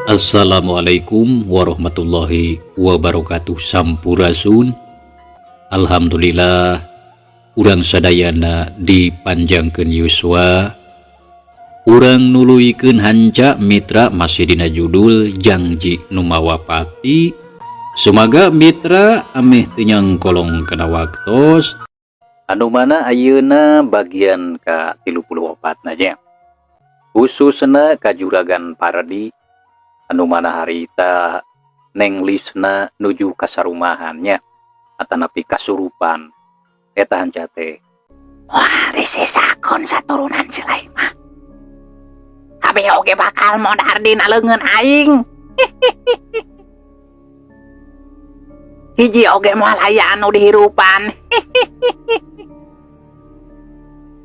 Assalamualaikum warahmatullahi wabarakatuh. Sampurasun. Alhamdulillah urang sadayana dipanjangkeun yuswa, urang nuluykeun hanca mitra masih dina judul Jangji Nu Mawa Pati. Sumaga mitra ameh teu nyangkolong kana waktos anu mana ayeuna bagian ka 34 na nya, khususna ka Juragan Pardi anu mana harita Neng Lisna nuju kasarumahannya atanapi kasurupan eta hanca teh. Wah, disisakeun saturunan si lain mah. Kabeh oge bakal modar dina leungeun aing. Hiji oge moal aya anu dihirupan.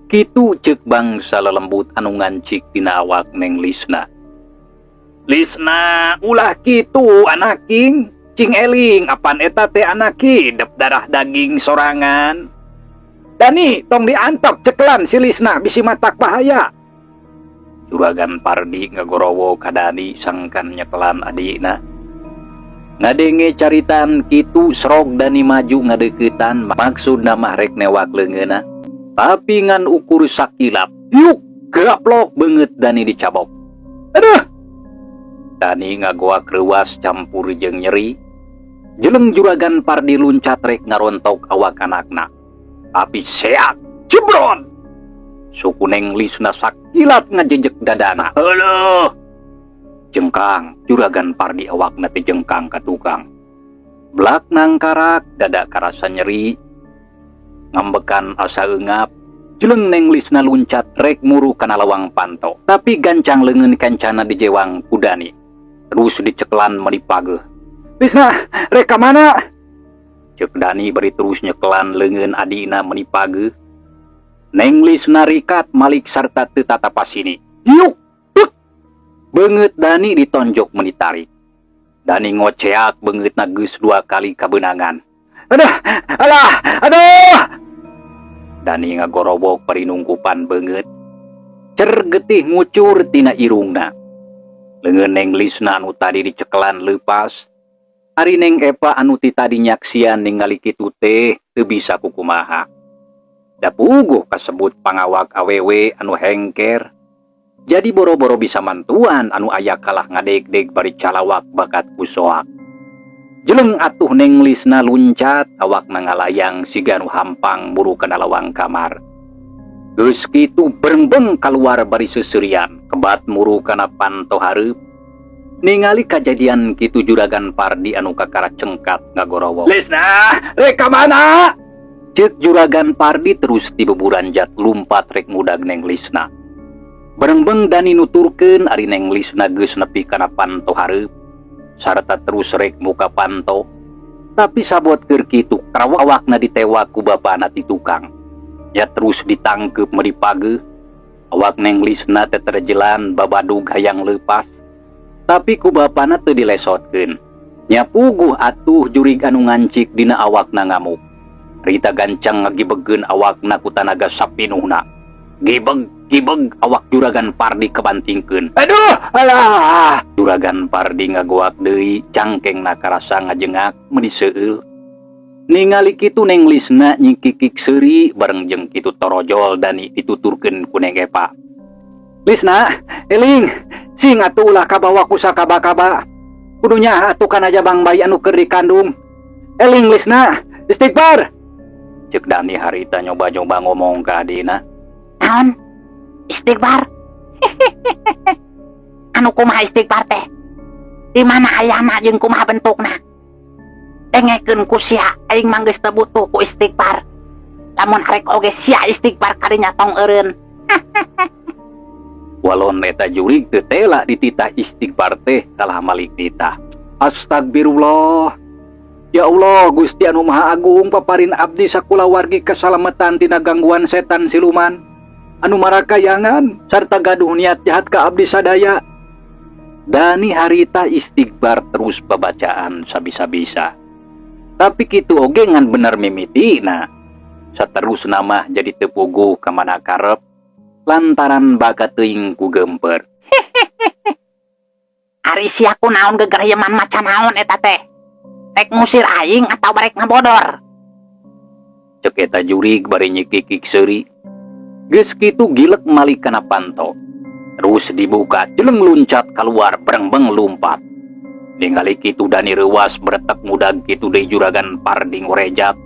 Kitu ceuk bangsa lelembut anu ngancik dina awak Neng Lisna. Lisna ulah kitu anaking, cing eling apan eta teh anak hidep darah daging sorangan. Dani tong diantep cekelan si Lisna bisi matak bahaya. Juragan Pardi ngagorowo ka Dani sangkan nyekelan adikna. Ngadenge caritaan kitu serog Dani maju ngadeukeutan maksudna mah rek newak leungeunna. Tapi ngan ukur sakilap, yuk gaplok beungeut Dani dicabok. Aduh! Dani ngagoak reuas campur jeung nyeri. Jeleng Juragan Pardi luncat rek ngarontok awak anakna. Tapi seak, jebron! Suku Neng Lisna sakilat ngajejek dadana. Aduh! Jengkang, Juragan Pardi awakna teh jengkang ka tukang. Blak nangkarak, dada karasa nyeri. Ngambekan asa eungap. Jeleng Neng Lisna luncat rek muru kana lawang panto. Tapi gancang leungeun kancana dijewang ku Dani. Terus dicekelan meuni pageuh. Lisna, rek ka mana? Ceuk Dani bari terus nyekelan leungeun adina meuni pageuh. Neng Lisna rikat malik sarta teu tatapasini. Yuk, tuk. Beungeut Dani ditonjok meuni tarik. Dani ngoceak beungeutna geus 2 kali kabeunangan. Aduh, alah, aduh. Dani ngagorobok bari nungkupan beungeut. Cer getih ngucur tina irungna. Leungeun Neng Lisna anu tadi dicekelan leupas. Ari Neng Epa anu ti tadi nyaksian ningali kitu teh teu bisa kukumaha. Da puguh kasebut pangawak awewe anu hengker. Jadi boro-boro bisa mantuan anu aya kalah ngadeg-deg bari calawak bakat kusoak. Jeleng atuh Neng Lisna luncat awakna ngalayang siga nu hampang muru kana lawang kamar. Geus kitu berengbeng kaluar bari seuseurian, kebat muru kana panto hareup. Ningali kajadian kitu Juragan Pardi anu kakara cengkat ngagorowo. Lisna, rek ka mana? Ceuk Juragan Pardi terus tibuburanjat lumpat rek ngudag Neng Lisna. Berengbeng Dani nuturkeun ari Neng Lisna geus nepi kana panto hareup sarta terus rek muka panto. Tapi sabot keur kitu karawakna ditewak ku bapana ti tukang. Ya terus ditangkep meuni pageuh. Awak Neng Lisna teh terjelan babadug hayang leupas. Tapi ku bapana teu dilesotkeun. Nya puguh atuh jurig anu ngancik dina awakna ngamuk. Rita gancang ngagibegeun awakna ku tanaga sapinuhna. Gibeg gibeg awak Juragan Pardi kebantingkeun. Aduh, alah. Juragan Pardi ngagoak deui, cangkengna karasa ngajengak meuni seueul. Ningali kitu Neng Lisna nyingkikik seuri bareng jeung kitu torojol Dani dituturkeun ku Neng Epa. Lisna, eling, sing atuh ulah kabawa ku sakaba-kaba. Kudunya atuh kana jabang bayi anu keur dikandung. Eling Lisna, istighfar. Ceuk Dani harita nyoba-nyoba ngomong ka adina. Naon? Istighfar? Anu kumaha istighfar teh? Di mana ayana jeung kumaha bentukna? Dengekeun ku sia, aing mah geus teu butuh ku istighfar. Lamun arek oge sia istighfar kadinya tong eureun. Walon eta jurig teu tela dititah istighfar teh kalah malik titah. Astagfirullah. Ya Allah, Gusti anu Maha Agung, paparin abdi sakulawargi kesalamatan tina gangguan setan siluman anu marakayangan sarta gaduh niat jahat ka abdi sadaya. Dani harita istighfar terus babacaan sabisa-bisa. Tapi kitu oge ngan bener mimitina. Saterusna mah jadi teu puguh ka mana karep lantaran bakat teuing ku gemper. Ari sia ku naon gegeryeman maca naon eta teh? Rek ngusir aing atau barek ngabodor? Cek eta jurig bari nyikikik seuri. Geus kitu gilek malik kana panto. Terus dibuka, jeleng luncat keluar berengbeng lumpat. Ningali kitu Dani reuwas beretek mudag kitu deui Juragan Pardi ngorejat.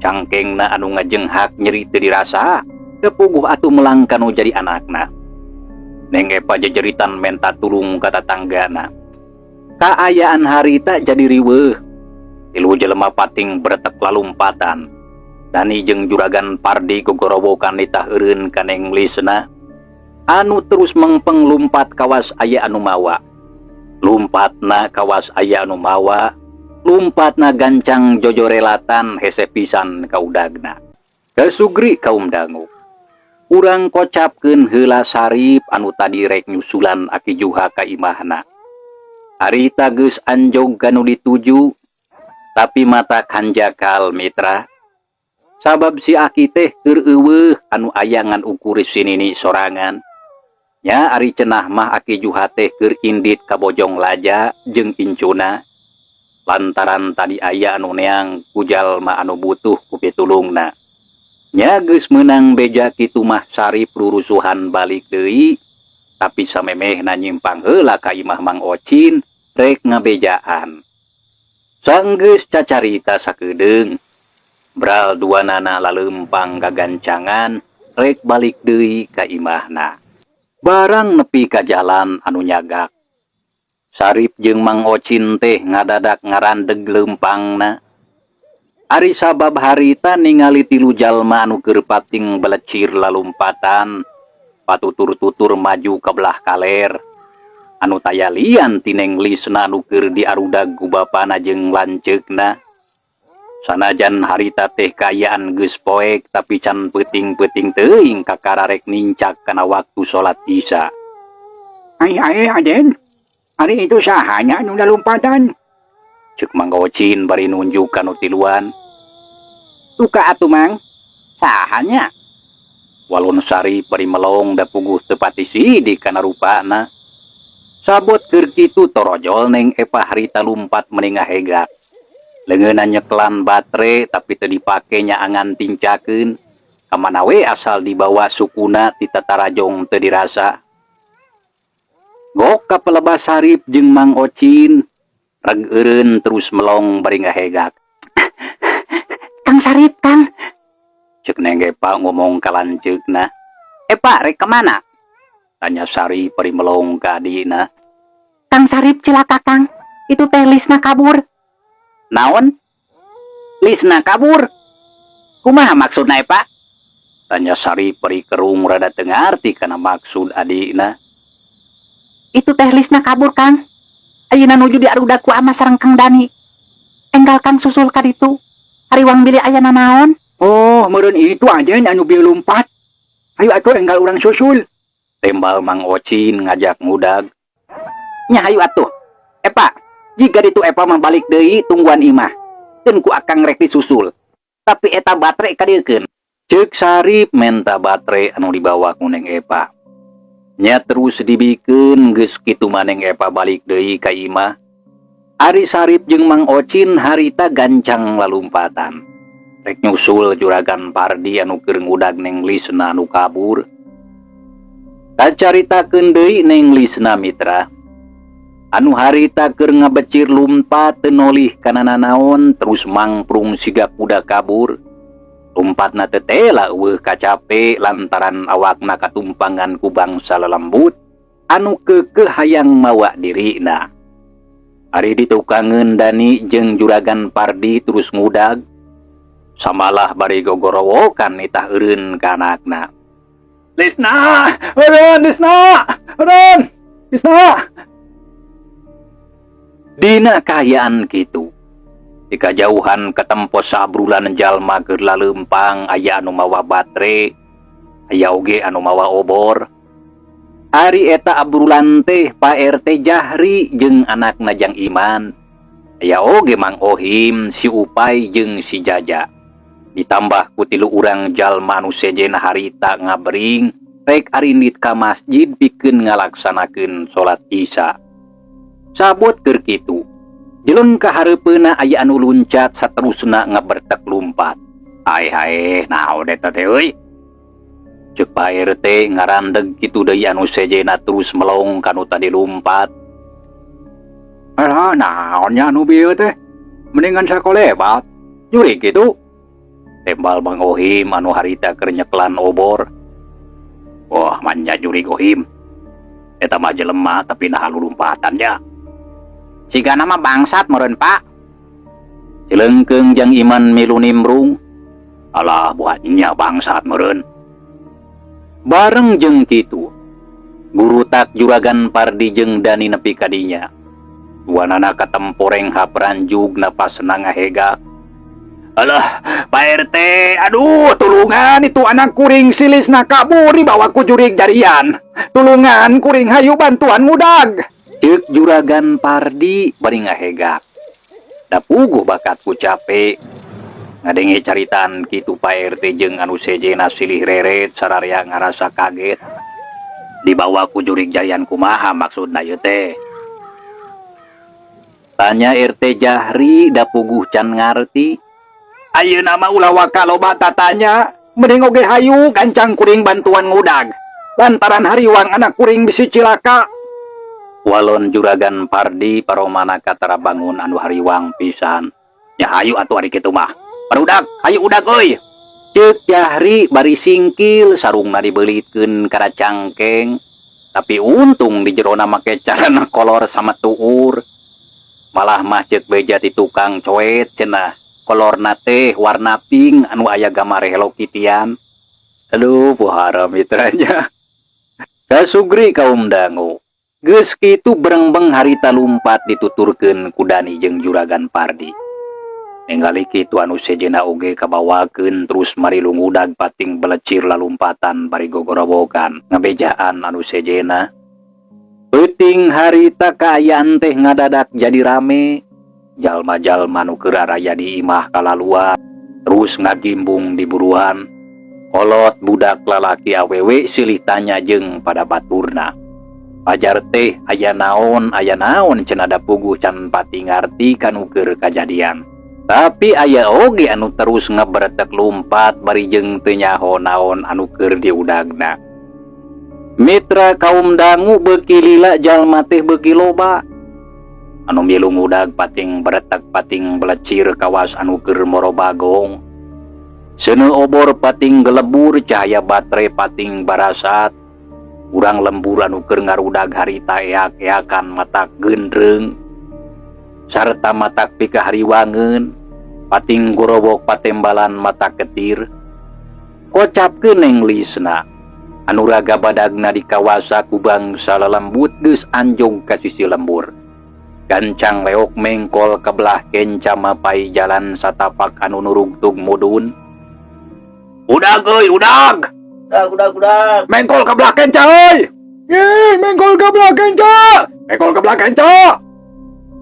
Cangkengna anu ngajenghak nyeri teu dirasa, teu puguh atuh melang kanu jadi anakna. Neng Epa jejeritan menta tulung ka tatanggana. Kaayaan harita jadi riweuh. Tilu jelema pating beretek lalumpatan. Dani jeung Juragan Pardi gogorowokan nitah eureun ka Neng Lisna. Anu terus mengpeng lumpat kawas aya anu mawa. Lumpatna kawas aya anu mawa, lumpatna gancang jojorelatan hese pisan kaudagna. Kesugri kaum dangu. Urang kocapkeun heula Sarip anu tadi rek nyusulan Aki Juha ka imahna. Harita geus anjog kanu dituju, tapi mata kanjakal, mitra. Sabab si Aki teh keur euweuh, anu aya ngan ukur si Nini sorangan. Nya ari cenah mah Aki Juha teh keur indit ka Bojong Laja jeung incuna. Lantaran tadi aya anu neang ku jalma anu butuh ku pitulungna. Nya geus meunang beja kitu mah Sarip rurusuhan balik deui, tapi samemehna nyimpang heula ka imah Mang Ocin rek ngabejaan. Sanggeus cacarita sakedeung, bral duanana laleumpang gagancangan rek balik deui ka imahna. Barang nepi ka jalan anu nyagak, Sarip jeung Mang Ocin teh ngadadak ngarandeg leumpangna. Ari sabab harita ningali tilu jalma anu keur pating belecir lalumpatan, patutur-tutur maju ka belah kaler. Anu taya lian ti Neng Lisna anu keur diarudag ku bapana jeung lanceukna. Sanajan harita teh kaayaan geus poek, tapi can peuting-peuting teuing kakara rek nincak kana waktu salat Isya. Ai ai, Aden. Ari itu sahanya anu lalumpatan? Cek Mang Ocin bari nunjuk kanu tiluan. Tuka atuh, Mang. Sahanya? Walon Sarip bari melong da puguh teu pati sidik kana rupana. Sabot keur kitu torojol Neng Epa harita lumpat meni ngahegak. Leungeunna nyekelan batre tapi teu dipake nyaangan tincakeun. Kamana we asal dibawa sukuna ti tatarajong teu dirasa. Gok kapelebas Sarip jeung Mang Ocin reg eureun terus melong bari ngahegak. Kang Sarip, Kang. Cek Neng Epa ngomong ka lanceukna. Epa rek kemana? Tanya Sarip bari melong ka adina. Kang Sarip, cilaka, Kang. Itu teh Lisna kabur. Naon? Lisna kabur? Kumaha maksudna, Epa? Tanya Sarip bari kerung rada teu ngarti kana maksud adina. Itu teh Lisna kabur, Kang. Ayeuna nuju diarudag ku ama sareng Kang Dani. Enggal Kang susul ka ditu. Hariwang bilih aya nanaon. Oh, meureun itu Aden anu bieu lumpat. Ayo atuh enggal urang susul. Tembal Mang Ocin ngajak ngudag. Nya hayu atuh. Epa, jika ditu Epa mah balik deui tungguan imah. Keun ku akang rek disusul. Tapi eta batre kadieukeun. Cek Sarip menta batre anu dibawa ku Neng Epa. Nya terus dibikeun, geus kitu mah Neng Epa balik deui ka imah. Ari Sarip jeung Mang Ocin harita gancang lalumpatan. Rek nyusul Juragan Pardi anu keur ngudag Neng Lisna anu kabur. Kacaritakeun deui Neng Lisna, mitra. Anu harita keur ngabecir lumpat teu nolih kana nanaon terus mangprung siga kuda kabur. Lumpatna teu tela euweuh kacape lantaran awakna katumpangan ku bangsa lelembut anu keukeuh hayang mawa dirina. Ari ditukangeun Dani jeung Juragan Pardi terus ngudag. Samalah bari gogorowokan nitah eureun ka anakna. Lisna, eureun Lisna, eureun Lisna. Dina kaayaan kitu, di kajauhan ketempo sabrulan jalma keur laleumpang, aya anu mawa batre, aya oge anu mawa obor. Ari eta abrulan teh Pak RT Jahri jeung anakna Jang Iman. Aya oge Mang Ohim, si Upai jeung si Jaja. Ditambah ku tilu urang jalma anu sejen harita ngabring rek arindit ka masjid pikeun ngalaksanakeun salat Isya. Sabot keur kitu. Jeleng ka hareupeuna aya anu luncat, saterusna ngabertek lumpat. "Ae hae, naon eta teh euy?" Ceuk Pak RT ngarandeg kitu deui anu sejena terus melong kanu tadi lumpat. Alah, naonnya anu bieu teh? Mendingan sakolebat. Jurig kitu. Tembal Bang Ohim anu harita keur nyeklan obor. "Wah, manya jurig, Ohim. Eta mah jelema, tapi naha lulumpatan nya?" Sigana mah bangsat meureun, Pak. Cilengkeung Jang Iman milu nimbrung. "Alah, buatnya bangsat meureun." Bareng jeung kitu, gurutak Juragan Pardi jeung Dani nepi ka dinya. Duanana katemporeng hapranjug, napasna ngahegak. "Alah, Pak RT, aduh, tulungan, itu anak kuring si Lisna kabur dibawa ku jurig jarian. Tulungan, kuring hayu bantuan ngudag." Ceuk Juragan Pardi bari ngahegak. Da puguh bakat ku cape. Ngadenge caritaan kitu, Pak RT jeung anu sejena silih reret, sararea ngarasa kaget. "Dibawa ku jurig jarian kumaha maksudna ieu teh?" Tanya RT Jahri, da puguh can ngarti. "Ayeuna mah ulah waka loba tatanya, mending oge hayu gancang kuring bantuan ngudag. Lantaran hariwang anak kuring bisi cilaka." Walon Juragan Pardi, paromana katara bangun anu hariwang pisan. "Ya hayu atuh ari kitu mah. Barudak, hayu udag euy." Ceuk Jahri bari singkil sarungna dibelitkeun kana cangkeng. Tapi untung di jerona make celana kolor sama tuur. Malah mah ceuk beja di tukang coet cenah. Kolorna teh warna pink anu aya gambar Hello Kitty-an. Aduh, puhara mitranya. Kasugri kaum dangu. Geus kitu berengbeng harita lumpat dituturkeun ku Dani jeung Juragan Pardi. Ningali kitu, anu sejena oge kabawakeun, terus marilu ngudag pating belecir lalumpatan bari gogorowokan ngabejaan anu sejena. Peuting harita kaayaan teh ngadadak jadi rame. Jalma-jalma nu keur araya di imah kalaluar terus ngagimbung di buruan. Kolot, budak, lalaki, awewe silih tanya jeung pada baturna. Pajar teh aya naon, aya naon cenah, da puguh can pati ngarti kanu keur kajadian. Tapi aya oge anu terus ngeberetek lumpat bari jeung teu nyaho naon anu keur diudagna. Mitra kaum dangu, beuki lila jalma teh beuki loba. Anu milu ngudag pating beretek pating belecir kawas anu keur moro bagong. Seuneu obor pating gelebur, cahaya baterai pating barasat. Urang lembur anu keur ngarudag harita eak-eakan matak gendreng sarta matak pikahariwangeun, pating gorobok patembalan mata ketir. Kocapkeun Neng Lisna anu raga badagna di kawasa ku bangsa lelembut geus anjog ka sisi lembur. Gancang leok mengkol ke belah kenca mapai jalan satapak anu nurugtug mudun. "Udag euy, udag!" Udag, udag, udag. "Mengkol ke belah kenca euy! Ye, mengkol ke belah kenca! Mengkol ke belah kenca!"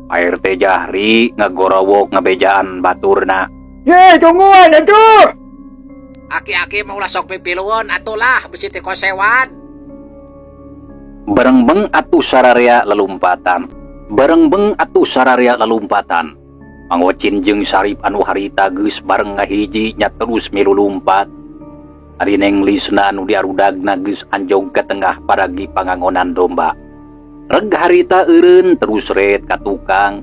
RT Jahri ngagorowok ngebejaan baturna. "Ye, tungguan atuh!" Aki-aki mau ulah sok pipiluan atuh lah, bisi teh kosewan. Berengbeng atuh sararea lelumpatan. Berengbeng atuh sararea lelumpatan. Mangocin jeung Sarip anu harita geus bareng ngahiji nya terus milu lumpat. Ari Neng Lisna anu diarudagna geus anjog ke tengah paragi pangangonan domba. Reg harita eureun terus ret ka tukang.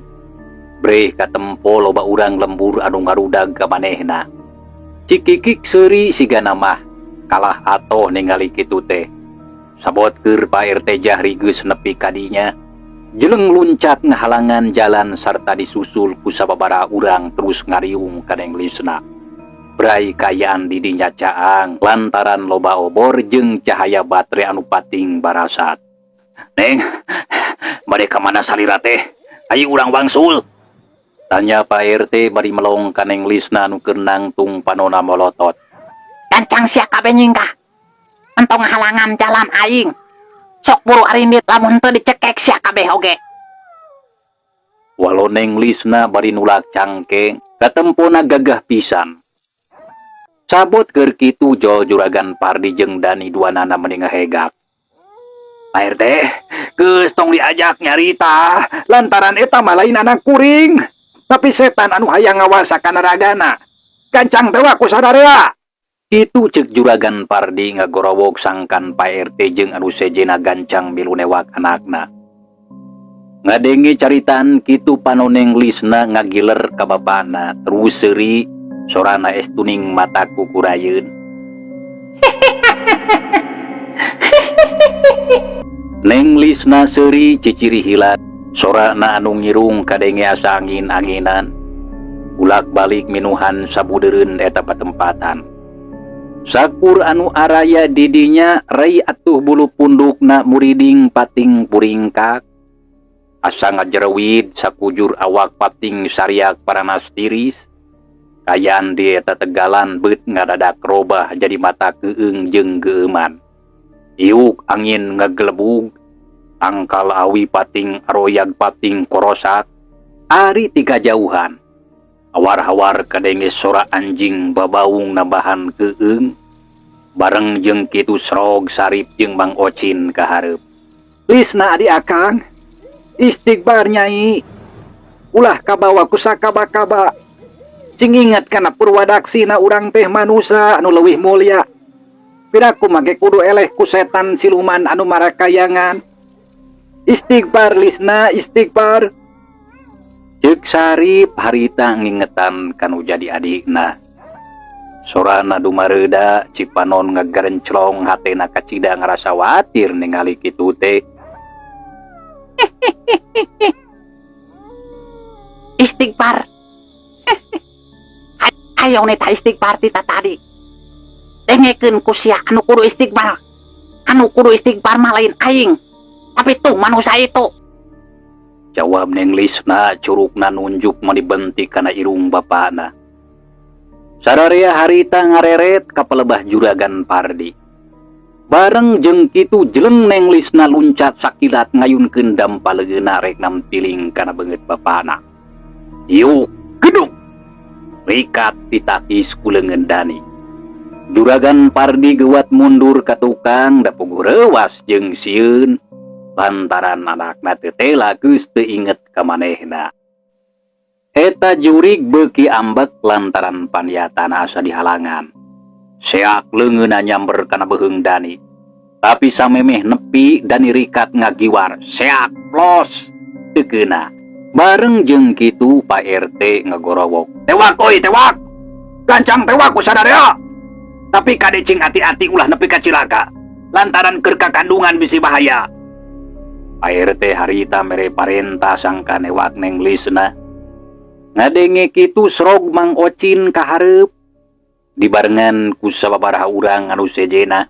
Breh katempo loba urang lembur anu ngarudag ka manehna. Cikikik seuri sigana mah kalah atoh ningali kitu teh. Sabot keur Pak RT Jahri geus nepi ka dinya. Jeleng luncat ngahalangan jalan sarta disusul ku sababaraha urang terus ngariung ka Neng Lisna. Brai kaayaan di dinya caang lantaran loba obor jeung cahaya baterai anu pating barasat. "Neng, bade ka mana salira teh? Ayo urang wangsul." Tanya Pak RT bari melong ka Neng Lisna anu keur nangtung panona molotot. Gancang sia kabeh nyingkah. Entong halangan jalan aing. Sok buru arindit, lamun teu dicekek sia kabeh oge. Walau Neng Lisna bari nulak cangkeng, katempona gagah pisan. Sabot keur kitu jol Juragan Pardi jeung Dani duanana meni ngahegak. Pak RT, geus tong diajak nyarita, lantaran eta mah lain anak kuring, tapi setan anu hayang ngawasa kana ragana. Gancang tewak ku sadarea. Kitu ceuk Juragan Pardi ngagorowok sangkan Pak RT jeung anu sejena gancang milu newak anakna. Ngadenge caritaan kitu panon Neng Lisna ngagiler ka bapana, terus seuri sorana estuning mata kukurayeun. Neng Lisna seuri ciciri hilat, sorana anu ngirung kadenge asa angin-anginan. Ulak balik minuhan sabudeureun eta patempatan. Sakur anu araya didinya rei atuh bulu pundukna muriding pating puringkak. Asa ngajerewid sakujur awak pating sariak paranas tiris. Kayan di eta tegalan beut ngadadak robah jadi mata keung jeung geueuman. Iuk angin ngagelebug, tangkal awi pating aroyag pating korosak, ari ti kajauhan. Hawar-hawar kadenge sora anjing babaung nambahan keung, bareng jeung kitu Srog Sarip jeung Mang Ocin ka hareup. Lisna adi akang, istighfar nyai, ulah kabawa ku sakaba-kaba. Cing ingat kana purwadaksina urang teh manusa anu leuwih mulia. Piraku make kudu eleh ku setan siluman anu marakayangan. Istighfar Lisna, istighfar. Ceuk Sarip harita ngingetan kanu jadi adikna. Sorana dumareuda Cipanon ngagarenclong hatena kacida ngarasa watir ningali kitu teh. Istighfar. Ayo neta istighfar ti tadi. Dengekeun ku sia anu kudu istighfar. Anu kudu istighfar mah lain aing. Tapi tuh manusia itu. Jawab Neng Lisna curugna nunjuk mani bentik kana irung bapana. Sararea harita ngareret ka palebah Juragan Pardi. Bareng jeung kitu jeleng Neng Lisna luncat sakilat ngayunkeun dampa leungeunna rek nampiling kana beungeut bapana. Iuk geduk. Rikat ditakis ku leungeun Dani. Juragan Pardi geuwat mundur ka tukang da puguh reuwas jeung sieun lantaran anakna teu tela geus teu inget ka manehna. Eta jurig beuki ambek lantaran paniatana asa dihalangan. Seak leungeunna nyamber kana beuheung Dani. Tapi samemeh nepi Dani rikat ngagiwar, seak plos teu keuna. Bareng jeung kitu Pak RT ngagorowok. Tewak oi tewak. Gancang tewak ku sadarea. Tapi kade cing ati-ati ulah nepi ka cilaka. Lantaran keur kakandungan bisi bahaya. Pak RT harita mere parenta sangka newak Neng Lisna. Ngadenge kitu Srog Mang Ocin ka hareup. Dibarengan ku sababaraha urang anu sejena.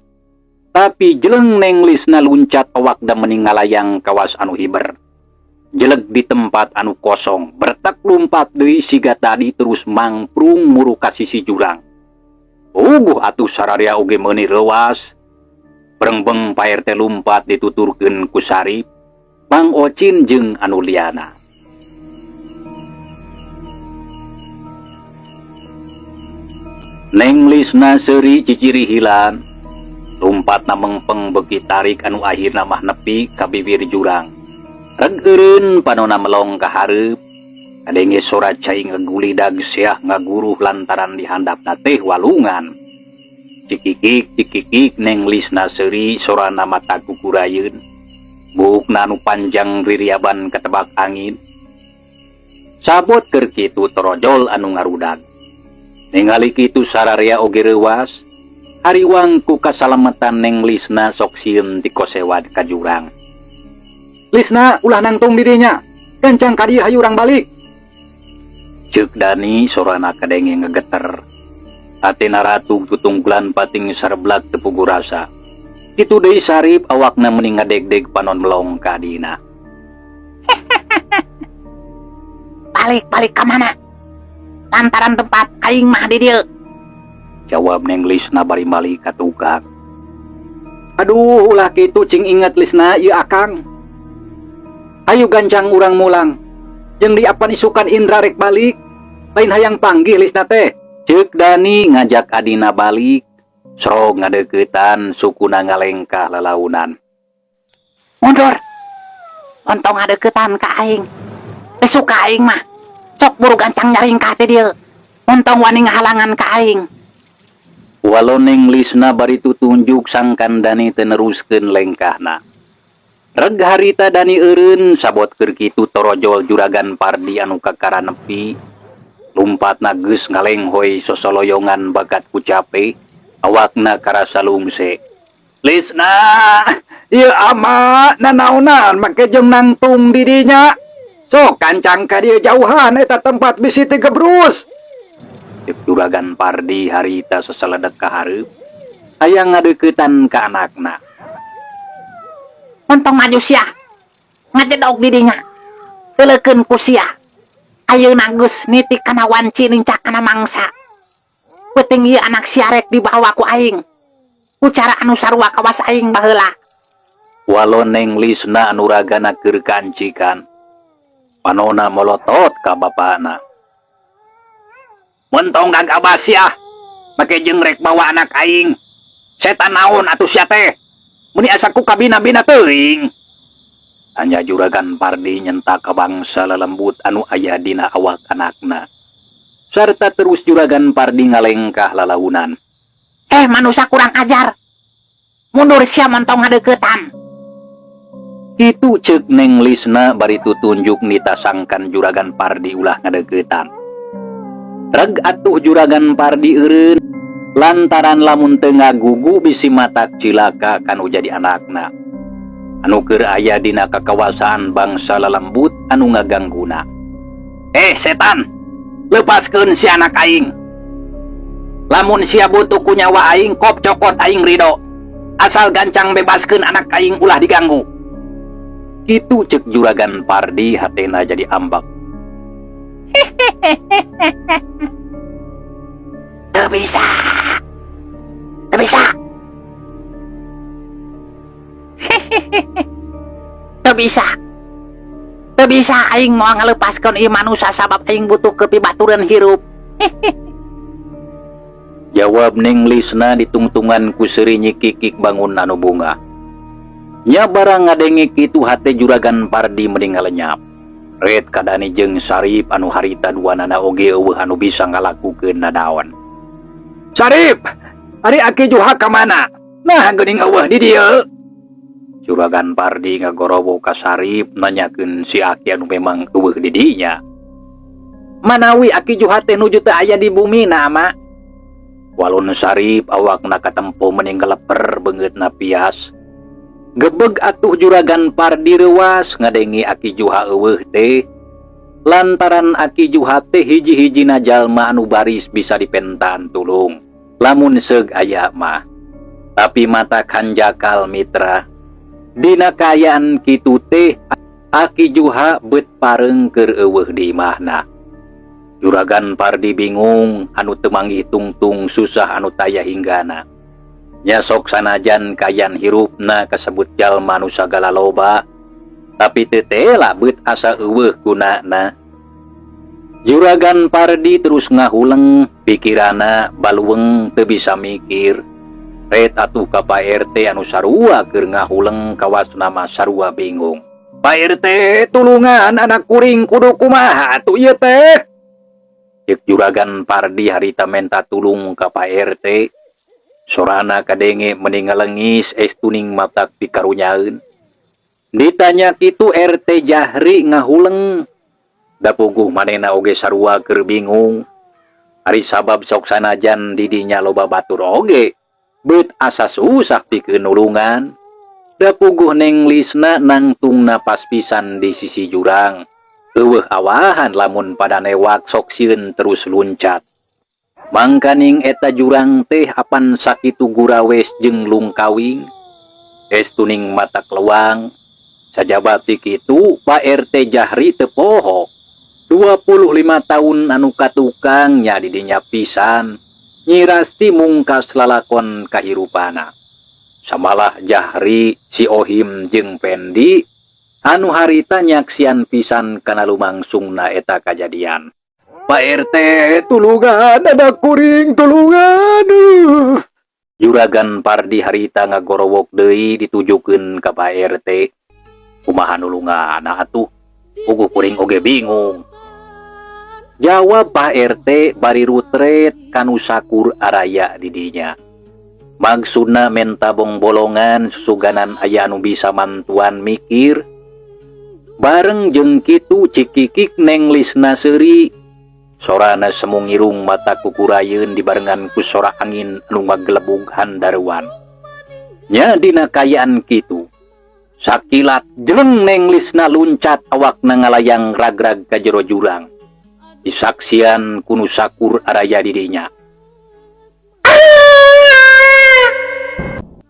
Tapi jeleng Neng Lisna luncat awak da meni ngalayang kawas anu hiber. Jeleg di tempat anu kosong, bertek lumpat deui siga tadi terus mangprung muru ka sisi jurang. Uguh atuh sararea oge meuni reuas. Brengbeng Pak RT lumpat dituturkeun ku Sarip, Mang Ocin jeung anu liana. Neng Lisna seuri ciciri hilang, lumpatna mengpeng beuki tarik anu akhirna mah nepi ka bibir jurang. Reg eureun panona melong ka hareup, kadenge sora cai ngagulidag seah ngaguruh lantaran dihandapna teh walungan. Cikikik cikikik Neng Lisna seuri sorana mata kukurayeun. Buukna anu panjang ririaban katebak angin. Sabot keur kitu torojol anu ngarudag. Ningali kitu sararea oge reuwas, hariwang ku kasalametan Neng Lisna sok sieun tikosewad ka jurang. Lisna ulah nangtung dirinya, gancang ka dieu hayu urang balik. Ceuk Dani sorana kadenge ngegeter. Hatena ratug tutungkulan pating sareblak teu puguh rasa. Kitu deui Sarip awakna meni ngadegdeg panon melong ka adina. Balik-balik ka mana? Lantaran tempat aing mah di dieu. Jawab Neng Lisna bari mali ka tukang. Aduh, ulah kitu cing inget Lisna ieu akang. Ayo gancang urang mulang. Jeung diapan isukan Indra rek balik. Lain hayang panggih Lisna teh. Ceuk Dani ngajak adina balik. Srog ngadeuketan sukuna ngalengkah lalaunan. Mundur. Entong ngadeukeutan ka aing. Teu suka aing mah. Sok buru gancang nyaringkah ti dieu. Entong wani ngahalangan ka aing. Waloneng Lisna bari tutunjuk sangkan Dani teu neruskeun lengkahna. Reg harita Dani eureun sabot keur kitu torojol Juragan Pardi anu kakara nepi. Lumpatna geus ngalenghoy sosoloyongan bakat ku cape, awakna karasa lungse. Lisna, ieu ama nanaonan make jeung nangtung di dinya. Sok kancang ka dieu jauhan eta tempat bisi teu gebrus. Cek Juragan Pardi harita sasaledek ka hareup. Hayang ngadeuketan ka anakna. Entong maju sia. Ngajedog di dinya. Teulekeun ku sia. Ayeuna geus niti kana wanci nincak kana mangsa. Peuting ieu anak sia rek dibawa ku aing. Ku cara anu sarua kawas aing baheula. Waloneng Lisna anu ragana keur kancikan. Panona molotot ka bapana. Mentong gagabah sia. Make jeung rek bawa anak aing. Setan naon atuh sia teh? Meuni asa ku kabina-bina teuing. Tanya Juragan Pardi nyentak ka bangsa lelembut anu aya dina awak anakna. Sarta terus Juragan Pardi ngalengkah lalaunan. Manusia kurang ajar. Mundur sia montong ngadeuketan. Kitu ceuk Neng Lisna bari tutunjuk nita sangkan Juragan Pardi ulah ngadeuketan. Reg atuh Juragan Pardi eureun lantaran lamun teu ngagugu bisi matak cilaka kanu jadi anakna. Anu keur aya dina kakawasaan bangsa lelembut anu ngagangguna. Setan, lepaskeun si anak aing. Lamun sia butuh ku nyawa aing, kop cokot aing rido. Asal gancang bebaskeun anak aing ulah diganggu. Kitu ceuk Juragan Pardi hatena jadi ambek. Teu bisa. Teu bisa. Teu bisa. Teu bisa aing moal ngalepaskeun ieu manusa sabab aing butuh kepibaturan hirup. Jawab Neng Lisna ditungtungan ku seuri nyikikik bangun anu bunga. Nya barang ngadenge kitu hate Juragan Pardi mending ngalenyap. Red kadani jeung Sarip anu harita duanana oge eueuh anu bisa ngalakukeun nadaon. Sarip, ari Aki Juha ka mana? Nah geuning eueuh di dieu. Juragan Pardi ngagorowo ka Sarip nanyakeun si Aki anu memang eueuh di dinya. Manawi Aki Juha teh nuju teu aya di bumi na ma. Walun Sarip awakna katempo mending ngaleper beungeutna pias. Gebeg atuh Juragan Pardi reuas ngadenge Aki Juha eueuh teh. Lantaran Aki Juha teh hiji-hijina jalma anu baris bisa dipentaan tulung. Lamun seug aya mah. Tapi mata kanjakal mitra. Dina kaayaan kitu teh Aki Juha beut pareng keur eueuh di imahna. Juragan Pardi bingung anu teu manggih tungtung susah anu taya hinggana. Nya sok sanajan kayan hirupna kasebut jalma nu sagala loba, tapi teu tela beut asa eueuh gunana. Juragan Pardi terus ngahuleng, pikirana baluweng teu bisa mikir. Ret atuh ka Pak RT anu sarua keur ngahuleng kawasna mah sarua bingung. Pak RT tulungan anak kuring kudu kumaha atuh ieu teh? Ceuk Juragan Pardi harita menta tulung ka Pak RT. Sorana kadenge meni ngalengis estuning matak pikarunyaeun. Ditanya kitu RT Jahri ngahuleng. Da puguh manehna oge sarua keur bingung. Ari sabab sok sanajan di dinya loba batur oge, beut asa susah pikeun nulungan. Da puguh Neng Lisna nangtungna pas pisan di sisi jurang. Eueuh awahan lamun pada newak sok sieun terus luncat. Mangkaning eta jurang teh apan sakitu gurawes jeung lungkawing. Estuning mata kelewang. Sajaba ti kitu Pak RT Jahri teu poho. 25 tahun anu katukang nya di dinya pisan. Nyi Rasti mungkas lalakon kahirupana. Samalah Jahri, si Ohim jeung Pendi anu harita nyaksian pisan kana lumangsungna eta kajadian. Pak RT tulungan anak kuring tulungan. Juragan Pardi harita ngagorowok deui ditujukeun ka Pak RT. Kumaha nulunganna atuh? Puguh kuring oge bingung. Jawab Pak RT bari rutret kanu sakur araya di dinya. Maksudna menta bongbolongan susuganan aya anu bisa mantuan mikir. Bareng jeung kitu cikikik Neng Lisna seuri. Sorana semu ngirung mata kukurayeun dibarengan ku sora angin anu ngagelebug handaruan. Nya dina kaayaan kitu. Sakilat jeleng Neng Lisna luncat awakna ngalayang ragrag ka jero jurang. Disaksian ku nu sakur araya di dinya.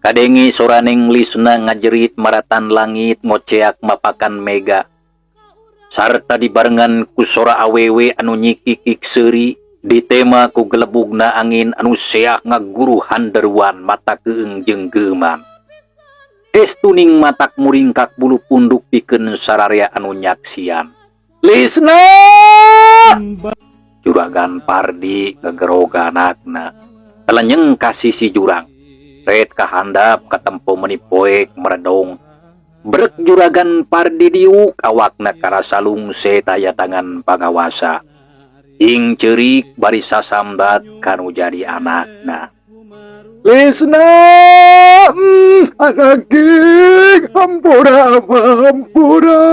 Kadenge sora Neng Lisna ngajerit maratan langit ngoceak mapakan mega. Sarta dibarengan ku sora awewe anu nyikikik seuri ditema ku gelebugna angin anu seak ngaguru handeruan mata keung jeung geuman. Estuning matak muringkak bulu punduk pikeun sararea anu nyaksian. Lisna! Juragan Pardi ngegerog anakna. Telenyeng ka sisi jurang. Ret kahandap katempo meni poek meredong. Brek Juragan Pardi diuk awakna karasa lungse taya tangan pangawasa. Ing ceurik bari sasambat kanu jadi anakna. Lisna, anak king, hampura, hampura.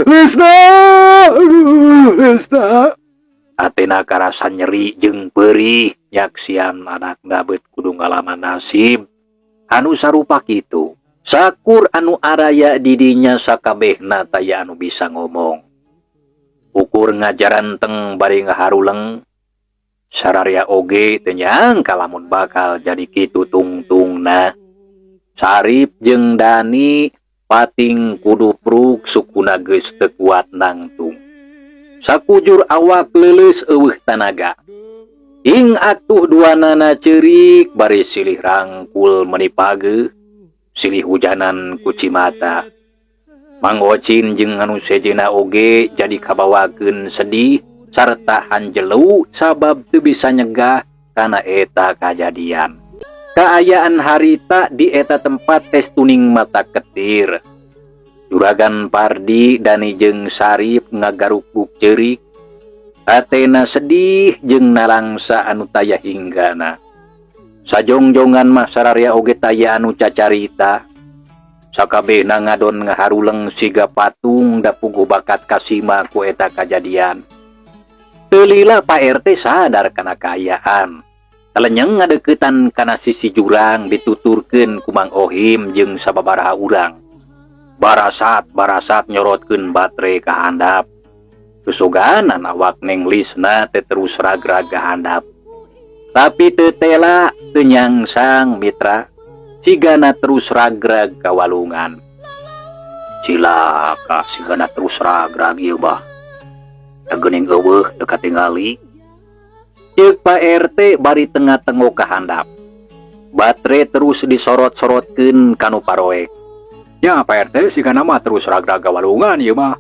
Lisna, aduh, Lisna. Atena karasa nyeri jeung perih nyaksian anakna beut kudu ngalaman nasib anu sarupa kitu. Sakur anu araya didinya sakabehna taya anu bisa ngomong. Ukur ngajaranteng bari ngaharuleng. Sararea oge teu nyangka lamun bakal jadi kitu tungtungna. Sarip jeung Dani pating kudu pruk sukuna geus teu kuat nangtung. Sakujur awak leuleus eueuh tanaga. Ing atuh duanana ceurik bari silih rangkul meuni pageuh, silih hujanan ku cimata. Mang Ocin jeung anu sejenna oge jadi kabawakeun sedih sarta hanjelu sabab teu bisa nyegah kana eta kajadian. Kaayaan harita di eta tempat estuning mata ketir. Juragan Pardi Dani jeung Sarip ngagarukuk ceurik. Atena sedih jeung nalangsa anu taya hinggana. Sajongjongan mah sararea oge taya anu cacarita. Sakabehna ngadon ngaharuleng siga patung da puguh bakat kasima ku eta kajadian. Teu lila Pak RT sadar kana kaayaan. Telenyeng ngadeuketan kana sisi jurang dituturkeun ku Mang Ohim jeung sababaraha urang. Barasat-barasat nyorotkeun batre ka handap. Susuganan awak Neng Lisna teh terus ragrag ka handap. Tapi teu tela teu nyangsang mitra. Sigana terus ragrag ka walungan. Cilaka sigana terus ragrag ieu bah. Da geuning eueuh teu katingali. Ceuk Pak RT bari tengah-tengok ka handap. Batre terus disorot-sorotkeun kanu paroek. Ya Pak RT sigana mah terus ragrag ka walungan ieu mah.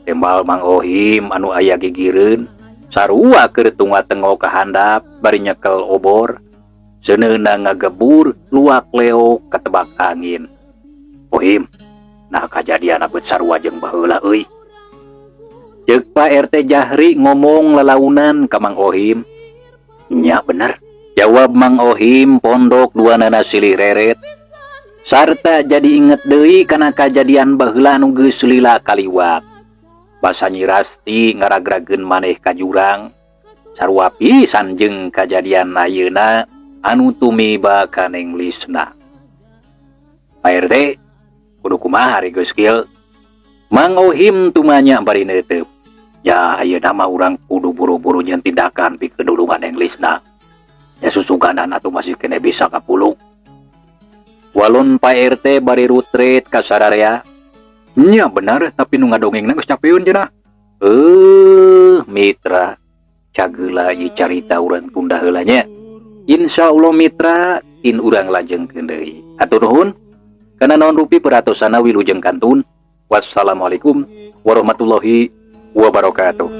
Tembal Mang Ohim anu aya gigireun sarua keur tungga-tengok ka handap bari nyekel obor. Seuneuna ngagebur luak leok katebak angin. Ohim, nah kajadian abet sarua jeung baheula euy. Ceuk Pak RT Jahri ngomong lalaunan ka Mang Ohim. Nya bener, jawab Mang Ohim pondok duanana silih reret. Sarta jadi inget deui kana kajadian baheula anu geus lila kaliwat. Basa Nyi Rasti ngaragrageun maneh ka jurang. Sarua pisan jeung kajadian ayeuna anu tumiba ka Neng Lisna. Pak RT, kudu kumaha ari geus kieu? Mang Ohim tumanya bari neuteup. Ya ayeuna mah urang kudu buru-buru nyeun tindakan pikeun nulungan Neng Lisna. Ya susuganan atuh masih kene bisa kapuluk. Walun Pak RT bari rutret ka sararea. Nya benar, tapi nu ngadongengna geus capeun cenah. Mitra, cageula ieu carita urang tunda heula nya. Insya Allah mitra, in urang lajengkeun deui. Hatur nuhun. Kana naon rupi peratosana wilujeng kantun. Wassalamualaikum warahmatullahi wabarakatuh.